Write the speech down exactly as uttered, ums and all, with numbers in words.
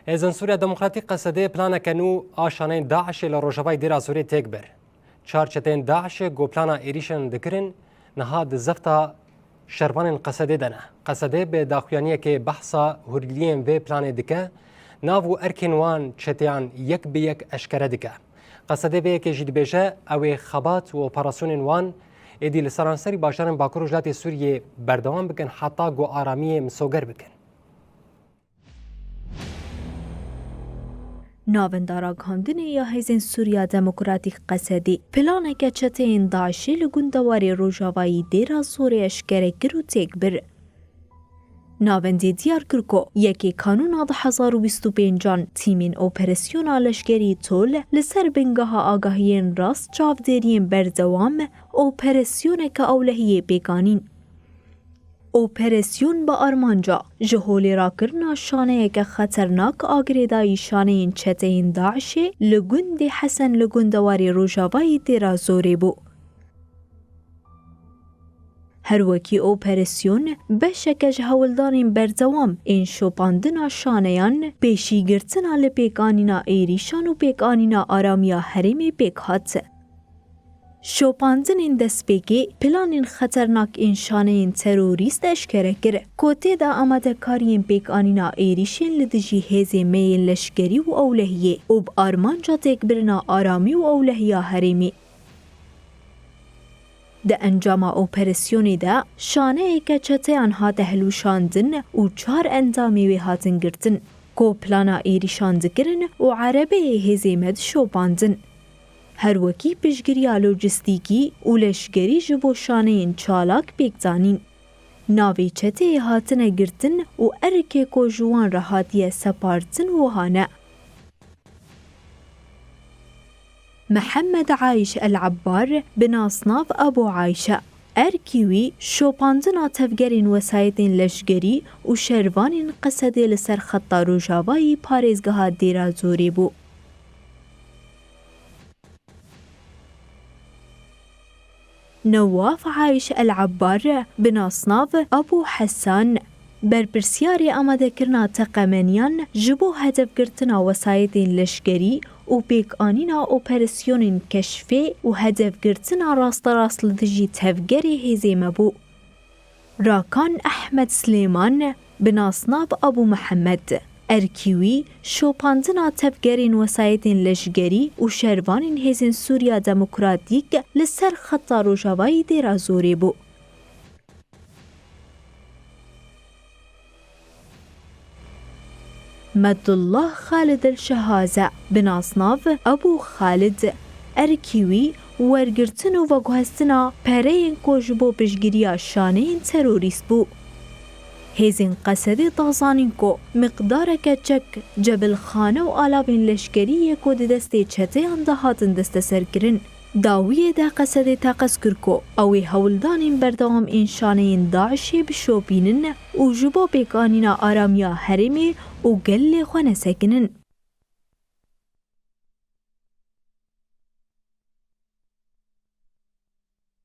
Hêzên Sûriya Demokratîk, Qesedê, planeke nû a şaneyên DAIŞê li rojavayê Dêra Zorê têk bir. Çar çeteyên DAIŞê ku plana êrîşan dikirin, niha di zexta şervanên Qesedê de ne. Qesedê bi daxuyaniyekê behsa hûrgiliyên vê planê dike, nav û erkên wan çeteyan yek bi yek eşkere dike. Qesedê vê yekê jî dibêje, ew ê xebat û operasyonên wan êdî li seranserî bajarên Bakur û Rojhilatê Sûriyê berdewam bikin, heta ku aramiyê misoger bikin. Navenda ragihandinê ya Hêzên Sûriya Demokratîk, Qesedê, planeke çeteyên DAIŞê li gundewarê rojavayî Dêra Zorê eşkere kir û têk bir. Navendê diyar kir ku yekê Kanûna du hezar û bîst û pêncan tîmên operasyona leşkerî Tol li ser bingeha agahiyên rast çavdêriyên berdewam operasyoneke ewlehiyê pêk anîn. Operasyon bi armanca ji holê rakirina şaneyeke xeternak a girêdayî şaneyên çeteyên DAIŞê li gundê Hesen li gundewarê rojavayî Dêra Zorê bû. Her wekî operasyon beşeke ji hewldanên berdewam ên şopandina şaneyan, pêşîgirtina li pêkanîna êrîşan û pêkanîna aramiya herêmê pêk hat. Şopandinên destpêkê planên xeternak ên şaneyên terorîst eşkere kir, ku tê de amadekariyên pêkanîna êrîşên li dijî hêzên me yên leşkerî û ewlehiyê û bi armanca têkbirina aramî û ewlehiya herêmê. Di encama operasyonê de şaneyeke çeteyan hate hilwişandin û çar endamê wê hatin girtin, ku plana êrîşan dikirin û erebeyê hêzê me dişopandin. Her wekî piştgiriya lojistîkî û leşkerî ji bo şaneyên çalak pêk danîn. Navê çeteyê hatine girtin û erkê ku ji wan re hatiye separtin wiha ne. Mihemed Ayş El Ebbar, bi nasnav Ebû Ayşe, erkî wî şopandina tevgerên wesayetên leşkerî û şervanên Qesedê li ser xeta rojavayî parêzgeha Dêra Zorê bû. Newaf Ayş El Ebbar, bi nasnav Ebû Hesan, berpirsyarê amadekirina teqemeniyan ji bo hedefgirtina wesayetên leşkerî û pêkanîna operasyonên keşfê û hedefgirtina rasterast li dijî tevgerê hêzê me bû. Rakan Ehmed Silêman, bi nasnav Ebû Mihemed, erkî wî şopandina tevgerên wesayetên leşkerî û şervanên Hêzên Sûriya Demokratîk li ser xeta rojavayî Dêra Zorê bû. Medullah Xalid El Şehaze, bi nasnav Ebû Xalid, erkî wî wergirtin û veguhestina pereyên ku ji bo piştgiriya şaneyên terorîst bû. Hêzên Qesedê da zanîn ku miqdareke çek, cebilxane û alavên leşkerî yê ku di destê çeteyan de hatin desteserkirin. Dawiyê de Qesedê teqez kir ku ew ê hewldanên berdewam ên şaneyên DAIŞê bişopînin û ji bo pêkanîna aramiya herêmê û gelê xwe nesekinin.